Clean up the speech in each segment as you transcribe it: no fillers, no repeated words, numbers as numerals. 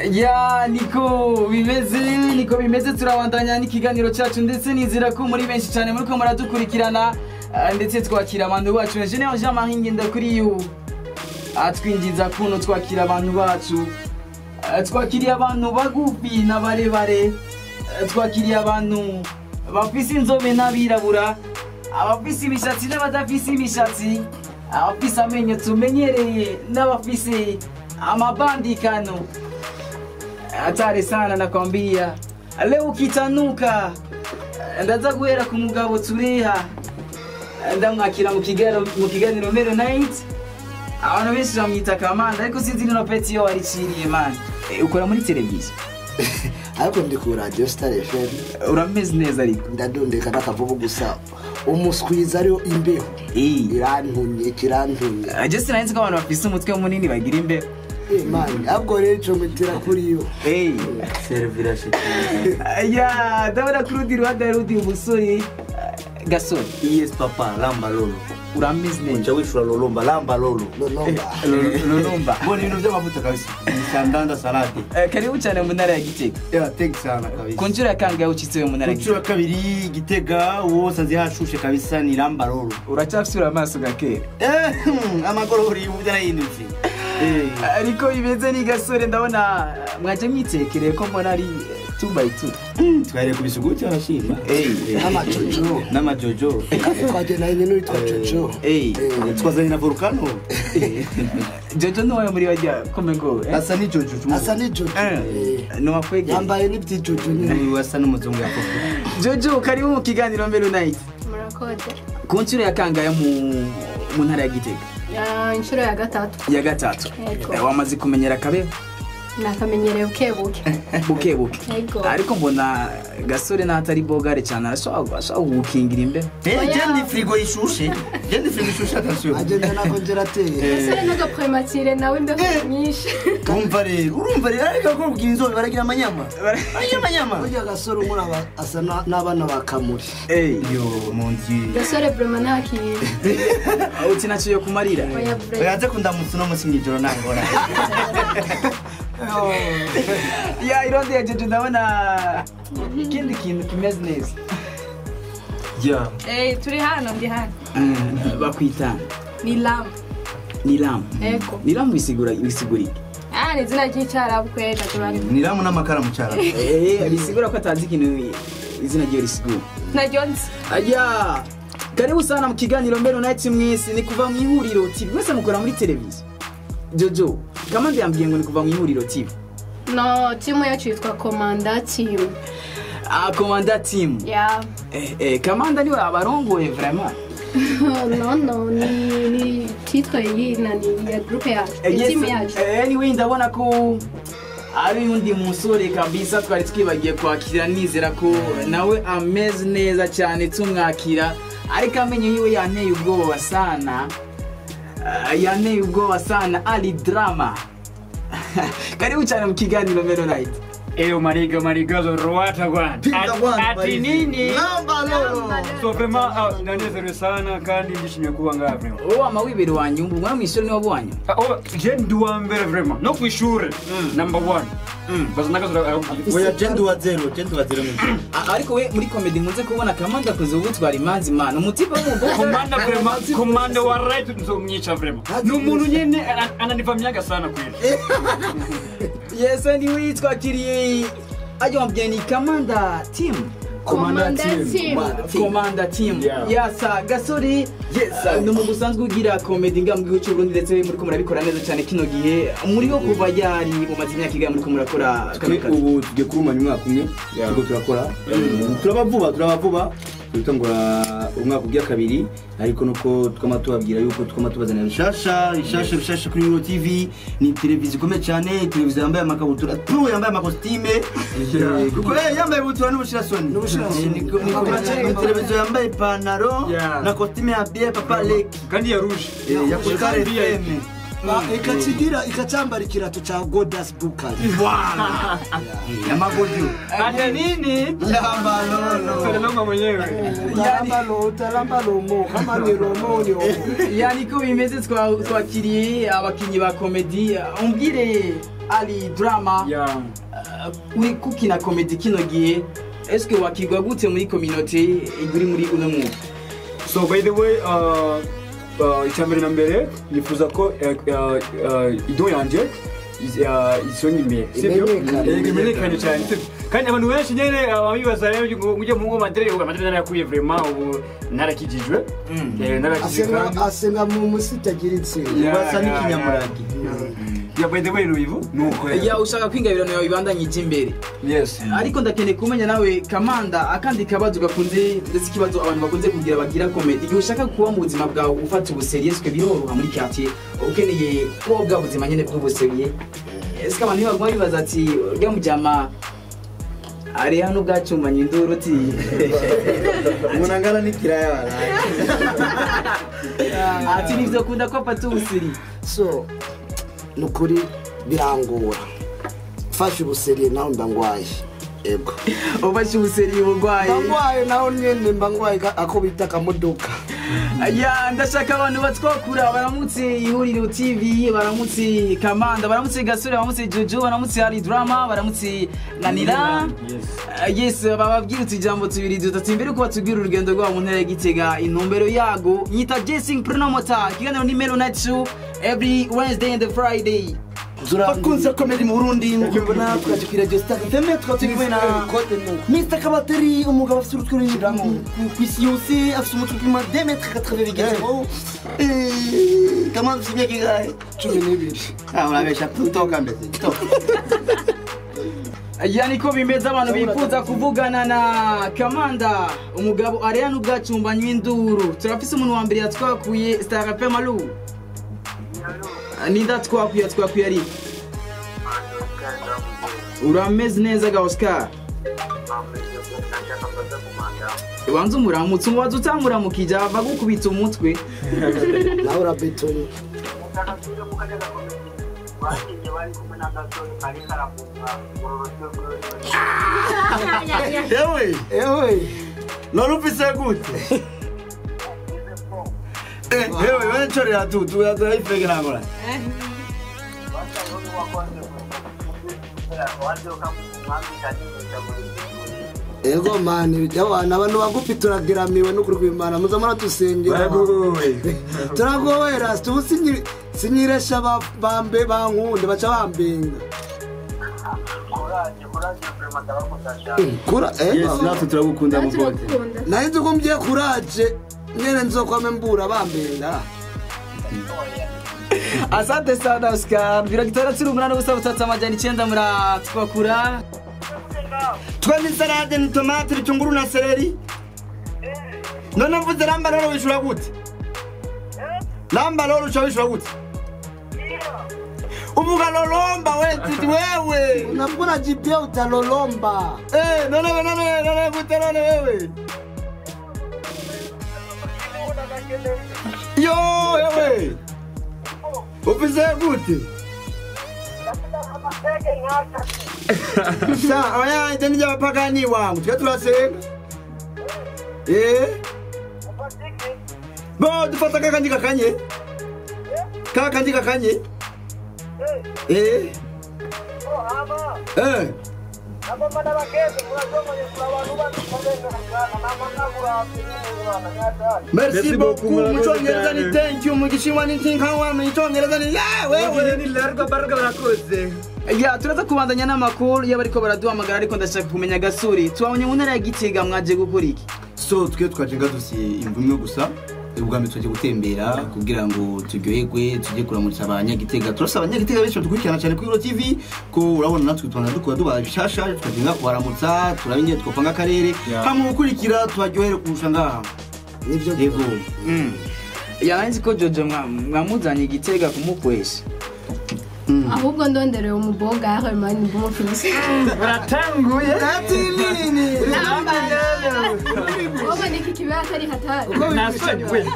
Ya niko bimeze, niko bimeze. Turabandanya n'ikiganiro cyacu, ndetse nizera ko muri benshi cyane muriko muradukurikirana, ndetse twakira abantu bacu. General Jean Marie Ngendakuriyo atwinjiza kuno twakira abantu bacu. Twakiriye abantu bagufi n'abarebare, twakiriye abantu bafise inzobe n'abirabura, abafise imishatsi n'abadafise imishatsi, abafise amenyo tumenyereye n'abafise amabandikano. Hatari sana, nakwambia leo ukitanuka. Ndaza guhera ku mugabo tureha, ndamwakira mu kiganiro Mero Night. Abantu benshi bamwita Kamanda, ariko sinzi rino peti iyo wariciriye man. Ukora muri televiziyo? Ariko ndi ku Radio Star FM. Urameze neza ariko? Ndadondeka n'akavubu gusa, umuswiza ariyo imbeho irantumye, kirantumye. Je sinari ko abantu bafise umutwe munini bagira imbeho. Eh man, ahubwo rero ico mitira kuri yo. Servira shit. Ya, ndabona kuri urundi ruhande hari undi musore, Gasore. Yes papa, lamba lolo. Urameze neza? Uca wishura lolomba, lamba lolo. Lolomba. Lolomba. Mbona ibintu by'amavuta kabisa. Ni sandanda salade. Karibu cyane mu ntara ya Gitega. Yeah, thanks sana kabisa. Ku nshuro ya kangahe ucitse mu ntara ya Ku nshuro Gitega? ya kabiri Gitega, wose azi hashushe kabisa, ni lamba lolo. Uracyafisura amaso gakera. Eh, amagorori ubu byarahindutse. Ariko bimeze ni Gasore, ndabona mwaje mwitekereye ko mbona ari 2 by 2. Twahereye ku bisuguti barashima. N'amajojo. N'amajojo. Twagenda nyine witwa Jojo. Twazanye na volcano. Jojo nuwayo muri bajya komego? Asa ni Jojo. Asa ni Jojo. Nuwakwegeye. Yambaye n'ibyijojo nyine. Uyu asa n'umuzungu yakoze. Jojo, karibu mu kiganiro Mero Night. Murakoze. Ku nshuro ya kangahe mu ntara ya Gitega? Ya, inshuro ya gatatu. Ya gatatu. Yego. Wamaze kumenyera kabeho? Nakamenyereye buke buke. Buke buke. Yego. Ariko mbona Gasore n'atari bogare cyane, arashobora gukingira imbeho. Eh, Oya. je ndi frigo ishushe. Je ndi frigo ishushe, attention. Agenda na congélateur. Gasore n'agaprematire nawe, imbeho nyinshi. Urumva rero, urumva rero, ariko ko kugira inzobe baragira amanyama. Baragira amanyama. Burya Gasore umuraba asa n'abana ba Kamuri. Yo mon Dieu. Gasore vraiment nta kintu. Uti naciye kumarira. Oya, vraiment. Oya, kundamutsa uno munsi mw'ijoro nangora. Ya, irondo ya Jojo, ndabona ikindi kintu kimeze neza. Ya. Eh, turi hano, ndi hano. Bakwita? Ni Lam. Ni Lam? Ego. Ni Lam bisigura iki? Ah, ni izina ry'icyarabu kweli, turani. Ni ramu n'amakara mu cyarabu. Bisigura ko atazi ikintu izina ryiwe risigura. Naryo nzi. Aya, karibu sana mu kiganiro Mero Night mwese. Ni kuva mu Ihuriro TV, mwese mukora muri televiziyo. Jojo, Kamande yambwiye ngo ni kuva mu Ihuriro TV. No, timu yacu yitwa Komanda Team. Ah, Komanda Team. Ya. Kamanda niwe abarongoye vraiment? No, ni titre y'inani ya groupe yacu. Yes, Timu yacu. Anyway, ndabona ko ari undi musore kabisa twari twibagiye kwakira, nizera ko nawe ameze neza cyane. Tumwakira, ariko amenyo yiwe yanteye ubwoba sana. Yanteye ubwoba sana, ali drama. Karibu cyane mu kiganiro Mero Night. Eyo mariga marigazo ruwata bwana. Pinda bwana. Ati nini? Lamba lolo. So vraiment ndanezerewe sana kandi ndishimye kuba ngaha vraiment. Wowe wama wibera uwanyuma, umwana mw'ishuri niwo wanyu? Ah, oh, je ndi uwa mbere vraiment. No kw'ishure number one. Baza nakazo. Oya, je ndi wa zero, je ndi wa zero mw'ijoro. Ariko we muri comedy nkunze kubona Kamanda akoze ubutwara imanzi mana umutipe w'umugore. Komanda vraiment, komanda wa right nzomwica vraiment. Ni umuntu nyene ananivamiaga sana kweli. Yes, anyway, twakiriye ajya wambwiye ni Kamanda Team. Komanda Team. Komanda Team. Yeah. Yasa Gasore. Yes, ni umuntu usanzwe ugira comedy nga mu gihugu cy'u Burundi, ndetse muri ko murabikora neza cyane kino gihe. Muri bo kuva ryari, mumaze imyaka ingahe muri ko murakora kano Twe kazi? ubu tugiye kurumanya umwaka umwe turiko turakora. Turaba vuba, turaba vuba, turutangura umwaka ugira kabiri, ariko nuko twama tubabwira yuko twama tubazanira bishasha bishasha bishasha kuri Euro TV. Ni televiziyo ikomeye cyane, televiziyo yambaye amakabutura tu, yambaye amakositime. Kuko yambaye ibutura n'ubushirasoni. N'ubushirasoni. Ni televiziyo yambaye ipantaro na kositime ya bien papa leki. Kandi ya rouge. Ya Kutare FM. Ikakigira ikacambara ikirato ca Godas Bukari. Voilà. Amagodio. Ati nini? Lamba lolo. Salama mwenyewe. Utaramba lo, utaramba lomo kama ni romo ni omo. Yani ko bimeze, twakiriye abakinyi ba comedy. Umbwire Ali Drama. Uri kukina comedy kino gihe, eske wakigwa gute muri community uri muri uno mwuga? So by the way, icyambere na mbere nifuza ko ido yanje isonga imbere, sibyo? Imenyekane cyane, sibyo? Kandi abantu benshi nyene abibaza rero ngo ujye mu ngoma Madrid, ubu Madrid narakuye vraiment, ubu narakijijwe. Narakijijwe kandi asenga mu musitagira intsinzi. Basa n'ikinyamuragi. Yeah, by the way, Ruivu nuko Ya ushaka kwingabirano yawe ibandanye imbere. Yes. Ariko ndakeneye kumenya nawe Kamanda akandi kabazo gakunze, ndetse ikibazo abantu bakunze kugira bagira comedy. Igihe ushaka kuba mu buzima bwawe ufata ubuseriye, sike biroroha muri quartier ukeneye kuba bwa buzima nyene bw'ubuseriye? Ese abantu ntibaguma bibaza ati urya mujama ari hano bwacumanye induru uti umuntu angana n'ikiraya waraye. Ati nivyo kunda ko afata ubuseri. So nukuri birangora, mfashe ubuseriye nawe mba ngwaye. Ego, ufashe ubuseriye ubugwaye. Mba ngwaye nawe nyene, mba ngwaye ako bita akamodoka. Ya ndashaka abantu batwakura baramutse Ihuriro TV, baramutse Kamanda, baramutse Gasore, baramutse Jojo, baramutse Ali Drama, baramutse Nanira. Yes, bababwira utujambo tubiri dutatu imbere ko batubwira urugendo rwabo mu ntara ya Gitega, intumbero yago. Nyita Jessing Pronomota, ikiganiro ni Melo Night Show every Wednesday and Friday. Bakunze comedy mu Burundi, nkuko mbona twaje kuri Radio Star FM, twari kumwe na Mr Kabateri, umugabo afite urutwe runini ku isi yose, afite umutwe upima 2,80 m. Kama msimye kigahe? 12. Ah, urabesha tutoka mbese. Toka. Yani ko bimeze, abantu bifuza kuvugana na Kamanda, umugabo Ariane ubwacumbanywe induru. Turafise umuntu wa mbere yatwakuye Star FM. Allo, ninda twakuye twakuye ari urameze neza ga Oscar? Wanze umuramutse umubaza utamuramukije bagukubita umutwe. Nawe urabetoni. Ewe, ewe, none ufise gute? Ewe, wewe nchorera tu, tu turayifege nangora. Ego mani, yawana abantu bagufi turageramiwe n'ukuri kw'Imana, muza muratusengera. Turagowe rasta, ubu sinyiresha bambe bankunde baca bambenga. Kura, Yes, natwe turagukunda mu bote. Naye nzi ko mgiye kuraje, nyene nzokwame mbura bambenga. Asante sana Oscar. 683 muratwakura. Twende salade ni tomate, bitunguru na seleri. None mvuze lamba lolo wishura gute? Lamba lolo wishura gute? Uvuga lolomba wewe. Unakuna jibia utalolomba. None none none gute none wewe. Yo wewe. Ufise gute? Sa oya ije nija bapagani wangu twe turasenga. Bo dufata kakandi kakanye. Kakandi kakanye. Merci beaucoup. Mu Cyongereza ni thank you, mu Gishinwa ni ntinkawa, mu Cyongereza ni wewe ni larga barga barakoze. Ya turaza kubandanya n'amakuru y'abariko baraduhamagara, ariko ndashaka kumenya Gasuri, twabonye mu ntara ya Gitega mwaje gukora iki? So twe twaje ngadusiye imvumwe gusa, ubwa mbere twaje gutembera kugira ngo turyoherwe, tujye kuramutsa abanyagitega. Turasaba abanyagitega benshi badukurikirana cyane kuri Euro TV, ko urabona natwe tubana dukora dubaye bishasha, tukagenda kubaramutsa, turaba ingene twopanga akarere, hamwe gukurikira tubaryohere kurusha ngaha. Nivyo yego. Ya nzi ko Jojo mwamuzanye Gitega kumukwesha. Ahubwo ndondereye umuboga mani mbumufise. Baratanguye. Ati nini? Wowe niki kibera atari hatari. Nasoni we.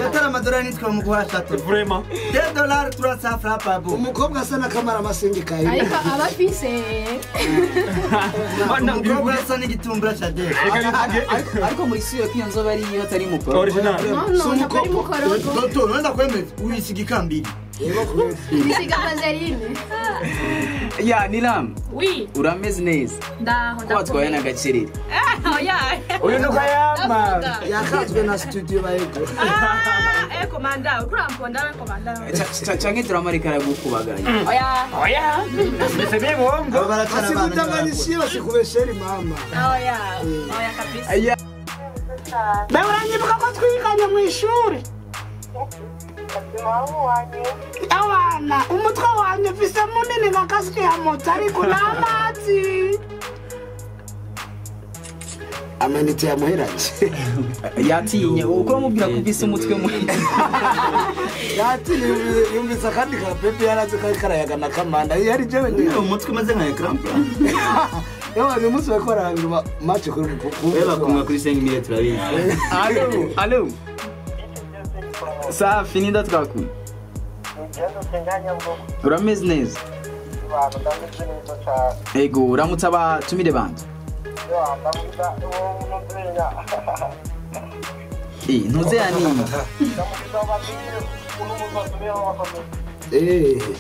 Yatara amadolari nitwa mu guhashatu. Vraiment. $2 300 francs par bo. Umukobwa asa na kamara masenge kayi. Ariko abafise. Umukobwa asa n'igitumbura cha de. Ariko muri siyo kiyo nzoba ari iyo atari mukoro. Original. No no, ntabwo ari mukoro. Toto, nenda kwemeza uyisiga ikambiri. Nisiga vaseline. Ya Nilam. Oui. Urameze neza. Ndaho ndaho. Twatwaye n'agakirire. Oya. Uyu nuko yama. Yakazwe na studio bayego. Ah, komanda, uramponda we komanda. Canke turamarika aragukubaganya. Oya. Oya. Mbese bibongo. Asikutanganishie basikubesheri mama. Oya. Oya kabisa. Ya. Bae uranyibuka ko twiganye mu ishuri. Abana umutwe wanjye mfise munini nka kasike ya moto ariko n'amazi. Amanite yamuheranye. Yatinye uko amubwira ko ufise umutwe munini. Yatinye yumvise akandi ka pepe yarazi ko karayaga na kamanda yari jewe nyine umutwe umaze nka ecran plat. Yewe uyu munsi bakora match kuri Eba kumwe kuri 5 mille turabizi. Allo allo. Safi ninda twaku. Urameze neza. Ego uramutse abatumire banje. Ntuze ya nini?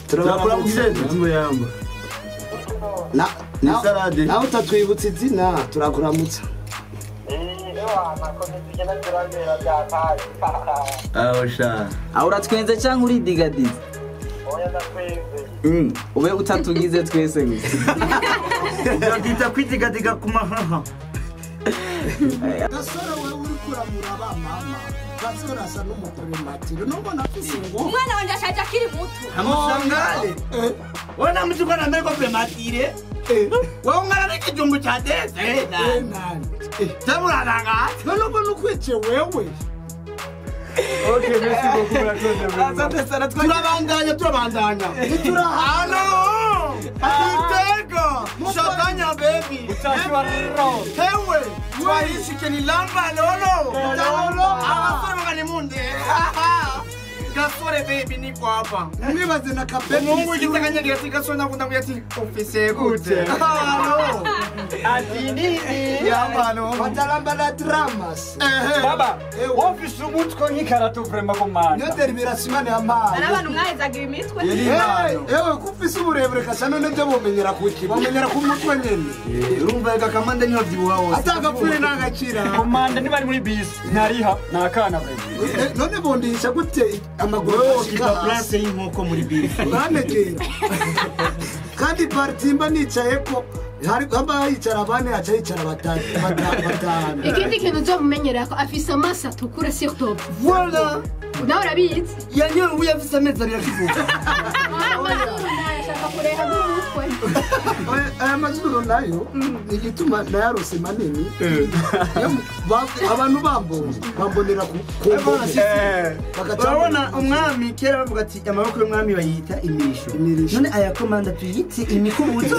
Turakura yamba. Na na utatwibutsa izina turakuramutsa. Awasha. Aho uratwenze cyangwa uridigadiza? Oya ndatwenze. Ube utatugize twese gusa. Urabyita kwidigadiga ku mahaha. Gasore wewe uri kuramura mama. Gasore asa n'umuprematiro. Nubona afise ngo. Umwana wanje ashaje akiri muto. Amushangale. Wona mtuko na mbere ko prematire. Wewe ungana n'ikijumbu cha dese. Nani? Taburaranga. None ubona ukwice wewe. Okay, merci beaucoup murakoze. Asante sana turabandanya turabandanya. Turahano. Atitego. Shakanya baby. Utashwarro. Hewe. Twahishike ni lamba lolo. Lolo. Abasore mugani munde. Gasore baby ni kwapa. Mwibaze na kapepe. Mungu igitakanya ati gasore nakunda kuyati office gute. Halo. Ati nini? Yamano. Batalamba na dramas. Baba, office umutwe nk'ikarato vraiment komanda. Niyo deliberation yampaye. Ari abantu mwahezaga imitwe. Ewe kufise uburebure kasha none byo bomenyera kuki? Bomenyera ku mutwe nyene. Urumva ega kamanda niyo byibuha wose. Atagapfuye nagakira. Komanda niba ari muri bisi ntariha nakana vraiment. None bondisha gute amaguru ashika place y'inkoko muri bisi. Uranegera. Kandi partimba nicaye ko hari amba yicara bane aca yicara batanu. Ikindi kintu uzomumenyera ko afise amaso atukura surtout. Voilà. Nawe urabizi. Yanyewe ubu yafise amezi abiri akivuka. Amazuru nayo ashaka kureha n'umutwe. Aya mazuru nayo igituma nayarose manini. Abantu bambonye bambonera ku mboga. Urabona umwami kera bavuga ati amaboko y'umwami bayita imirisho. None aya komanda tuyite imikubuzo.